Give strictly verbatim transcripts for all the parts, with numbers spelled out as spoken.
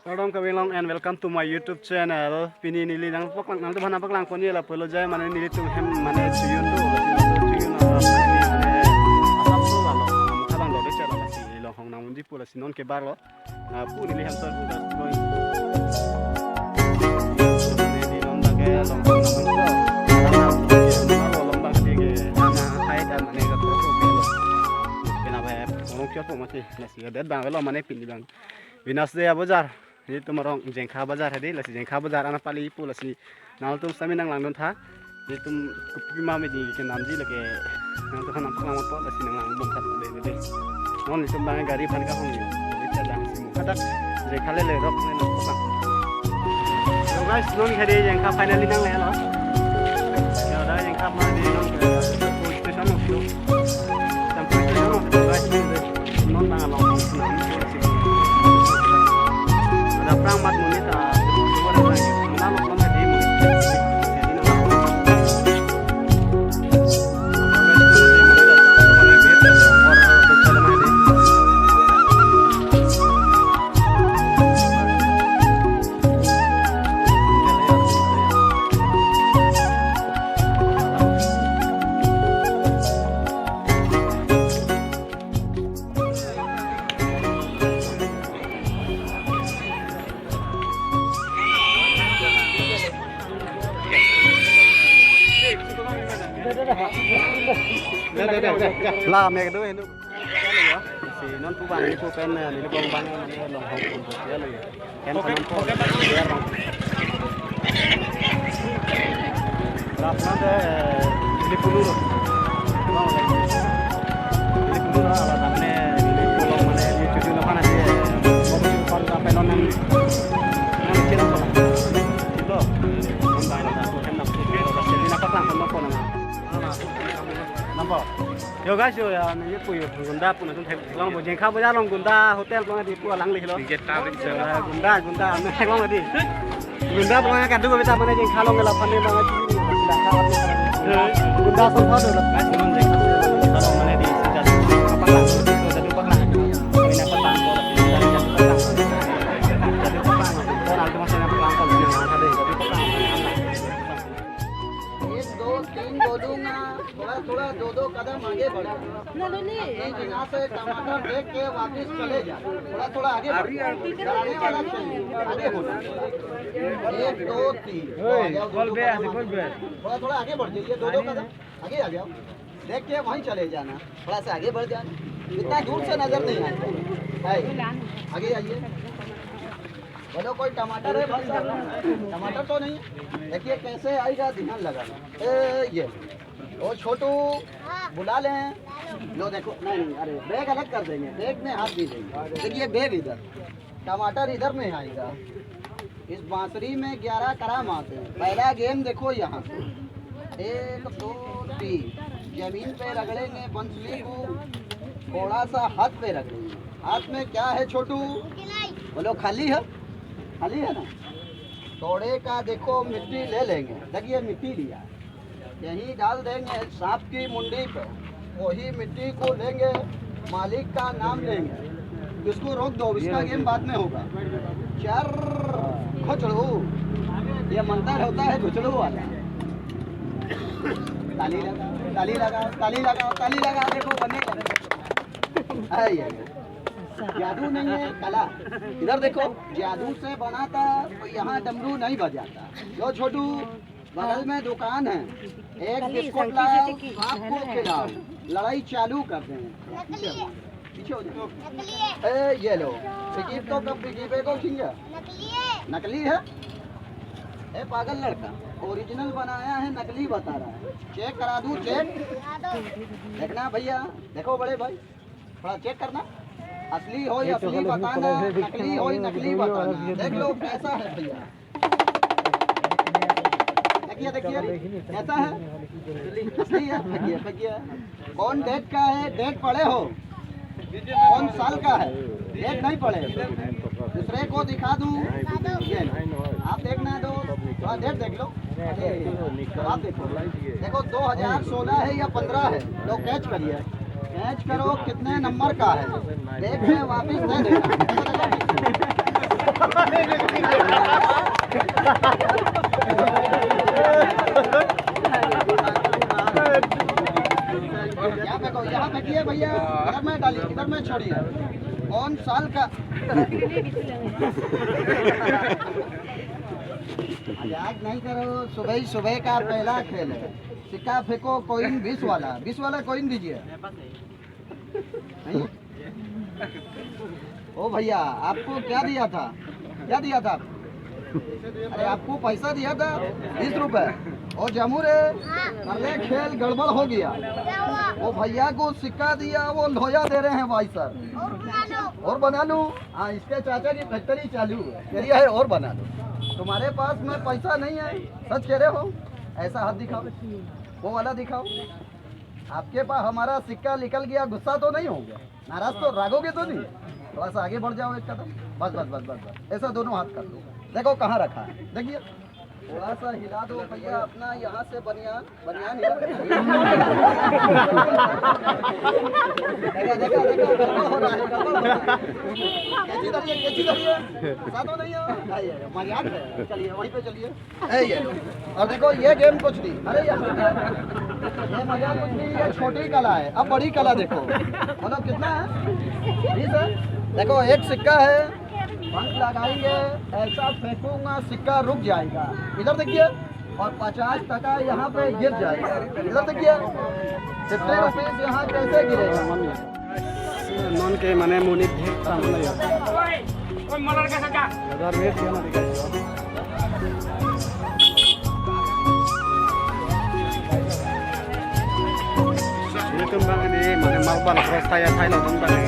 Kardom kave long and welcome to my YouTube channel. Pini neli nangpaklang, nangtum aphan nangpaklangponji lapulo jai mane nelitum hem mane chiyun do, chiyun do, chiyun do, mane asap do lalo, mukha bang do de chala lasi longhong nangmunji pu lasi non ke bar lo. Na pu neli hem sol pu das boy. Neli non bang ke longhong nangmun pu. Karena long bang ke ke na hai dan mane ke pro pro ke lo. Kena ba orang kya po mati nasi ke det bang lo mane pini bang. Venus Day abojar. Nelitum arong Jengkha Bajar hadi, lasi Jengkha Bajar anat pali pu lasi nangtum sami nanglangdun tha. Nelitum kopi ma medi kenamji lake nangtum nangpaklangpo lasi nanglangdun tha de de. Non nelitum bang gari aphan kahongji. Neli chadang si mu. Hadak Jengkha le le rok ne nangpaklang. So guys, non hadi Jengkha finally nanglelo. Ya, dak Jengkha ma di non ke police station lo. Police station lo, guys, ini. Non nang along nang. Ada perang mat monit, ah, coba dah perang. Mana lo perang tadi monit? Jadi nama. La, me kedo henu. Si non pu bang ni pu pen, eh, neli bong bang, eh, longhong pu pu ya lo ya. Ken panon po. Rap na de, eh, neli pulu lo. Neli pulu lo, ala tamne, neli pulu mane, neli cucu lo mana dia. Mau cucu pan apa non nang, nang cina apa? Itu. Nambah na, nambah na. Nambah. Yo guys, yo ya, nangji pu yo, Gunda pu nangtum thek long bo Jengkha Bajar along Gunda hotel along di pu alanglelo. Tiket tarik. Ya, Gunda, Gunda, nang thek long di. Gunda pu nang kadu ko beta mane Jengkha along la phane bang. Gunda song thado. Guys, non Jengkha along mane di sejak apa lang, sejak apa lang. Ini apa lang, jadu apa lang. Jadu apa lang. Orang tu masih nak lang kalau dia nak ada jadu apa lang. एक, दो, तीन बोलूंगा, थोड़ा, थोड़ा, दो, दो कदम आगे बढ़ो। अपनी जगह से टमाटर देख के वापस चले जाओ। थोड़ा, थोड़ा आगे बढ़ो। डराने वाला चाहिए, आगे बढ़ो। एक, दो, तीन। तो आ जाओ, दो, दो कदम आगे। थोड़ा, थोड़ा आगे बढ़ जाइए, दो, दो कदम आगे आ जाओ। देख के वहीं चले जाना, थोड़ा सा आगे बढ़ जाना। इतना दूर से नजर नहीं आता। आइए, आगे आइए। बोलो, कोई टमाटर है भाई साहब? टमाटर तो नहीं है। देखिए कैसे आएगा, ध्यान लगाना। ए, ये। ओ छोटू, बुला लें। लो देखो, नहीं, नहीं, अरे, बैग अलग कर देंगे, बैग में हाथ नहीं देंगे। देखिए, बैग इधर, टमाटर इधर नहीं आएगा। इस बांसुरी में ग्यारह करामात है। पहला गेम देखो यहाँ से। एक, दो, तीन। जमीन पे रगड़ेंगे बंसुरी को, थोड़ा सा हाथ पे रगड़ेंगे। हाथ में क्या है छोटू? बोलो, खाली है? खाली है ना? थोड़े का देखो, मिट्टी ले लेंगे। देखिए, मिट्टी लिया, यहीं डाल देंगे सांप की मुंडी पे। वही मिट्टी को लेंगे, मालिक का नाम लेंगे। इसको रोक दो, इसका गेम बाद में होगा। चर, घुचड़ू, ये मंत्र होता है घुचड़ू वाला। ताली लगा, ताली लगा, ताली लगा, ताली लगा, देखो बने। आई, आई। जादू नहीं है, कला। इधर देखो, जादू से बनाता तो यहाँ डमरू नहीं बजाता। लो छोटू, बगल में दुकान है, एक बिस्कुट लाओ, सांप को खिलाओ, लड़ाई चालू कर देंगे। पीछे हो जाओ। ए, ये लो, फिकीप तो कब फिकीपे को खींचा? नकली है। ए पागल लड़का, ओरिजिनल बनाया है, नकली बता रहा है। चेक करा दूं, चेक? देखना भैया, देखो बड़े भाई, थोड़ा चेक करना, असली हो या असली बताना, नकली हो या नकली बताना। देख लो कैसा है भैया, देखिए, देखिए, कैसा है? असली है? देखिए, देखिए। कौन डेट का है? डेट पढ़े हो? कौन साल का है? डेट नहीं पढ़े। दूसरे को दिखा दूं? ये लो। आप देखना है तो थोड़ा डेट देख लो। आप देखो, देखो, दो हज़ार सोलह है या पन्द्रह है, लो कैच करिए। कैच करो, कितने नंबर का है? देख के वापस दे देना। यहाँ पे को, यहाँ पे किए भैया, इधर में डालिए, इधर में छोड़िए। कौन साल का? मजाक नहीं करो, सुबह ही सुबह का पहला खेल है। सिक्का फेंको, कॉइन बीस वाला, बीस वाला कॉइन दीजिए। नहीं? ओ भैया, आपको क्या दिया था? क्या दिया था? अरे, आपको पैसा दिया था बीस रुपए। ओ जमू रे, पहले खेल गड़बड़ हो गया। वो भैया को सिक्का दिया, वो लोया दे रहे हैं भाई साहब। और बना लो। हाँ, इसके चाचा की फैक्ट्री चालू है, कह रही है और बना लो। तुम्हारे पास में पैसा नहीं है, सच कह रहे हो? ऐसा हाथ दिखाओ, वो वाला दिखाओ। आपके पास हमारा सिक्का निकल गया, गुस्सा तो नहीं होगा? नाराज तो, रागोगे तो नहीं? थोड़ा सा आगे बढ़ जाओ एक कदम। बस, बस, बस, बस, बस। ऐसा दोनों हाथ कर दो। देखो कहाँ रखा है। देखिए। थोड़ा सा हिला दो भैया अपना यहाँ से बनियान। बनियान हिला। देखा, देखा, देखा, गड़बड़ हो रहा है, गड़बड़ हो रहा है। कैंची धरिए, कैंची धरिए। गुस्सा तो नहीं हो? नहीं, मजाक है। चलिए, वहीं पे चलिए। ए, ये लो। और देखो, ये गेम कुछ नहीं। अरे यार, ये मजा कुछ नहीं, ये छोटी कला है। अब बड़ी कला देखो। बोलो, कितना है? बीस है। देखो, एक सिक्का है, पंख लगाएंगे, ऐसा फेंकूंगा, सिक्का रुक जाएगा। इधर देखिए, और पचास टका यहाँ पे गिर जाएगा। इधर देखिए, फिफ्टी रुपीज यहाँ कैसे गिरेगा? Non ke mane monit bhek tam na ya. Oi, oi, malar ka saja. Bazar mein kya na dikha. Ini tumbang ini mane mal ban cross taya thai lo tumbang ini.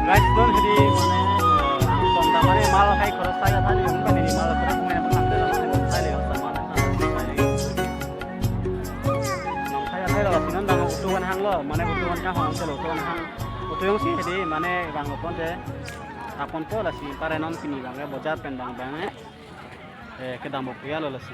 Guys, don hedi mane, eh, ton ta mane mal khai khoros ta ya thali, hum kani mal khoros mane apa sampai lah mane thali, saman thali. Nam khai thai la sinan dang utuhan hang lo, mane utuhan ka hong selo utuhan hang. Utu jongsi hedi mane bang lo pon te, apon to lasi pare non pini bang ya bojar pen bang bang eh. Eh, kedam bok ya lo lasi.